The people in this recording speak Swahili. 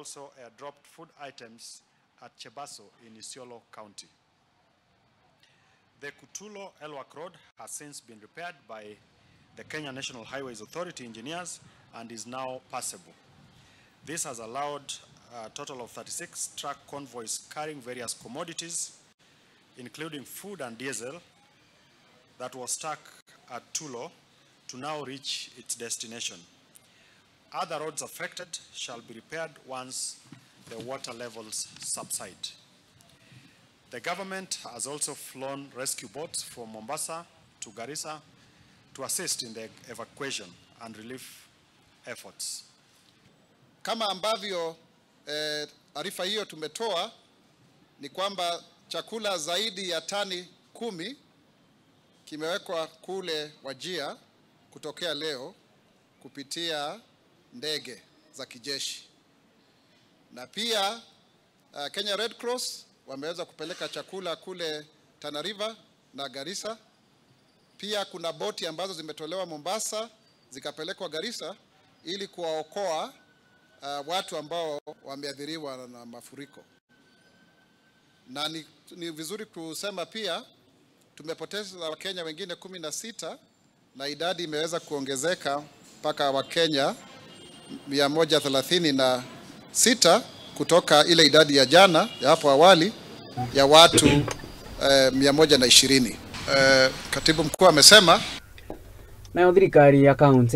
also airdropped food items at Chebaso in Isiolo County. The Kutulo Elwak Road has since been repaired by the Kenya National Highways Authority engineers and is now passable. This has allowed a total of 36 truck convoys carrying various commodities, including food and diesel, that was stuck at Tulo to now reach its destination. Other roads affected shall be repaired once the water levels subside. The government has also flown rescue boats from Mombasa to Garissa to assist in the evacuation and relief efforts. Kama ambavyo arifa hiyo tumetoa ni kwamba chakula zaidi ya tani 10 kimewekwa kule Wajir kutokea leo kupitia ndege za kijeshi. Na pia Kenya Red Cross wameweza kupeleka chakula kule Tana River na Garissa. Pia kuna boti ambazo zimetolewa Mombasa zikapelekwa Garissa ili kuwaokoa watu ambao wameathiriwa na mafuriko. Na ni vizuri kusema pia tumepoteza Wakenya wengine 16 na idadi imeweza kuongezeka mpaka Wakenya 136 kutoka ile idadi ya jana ya hapo awali ya watu 120. Katibu mkuu amesema Nayo thirikari ya kaunti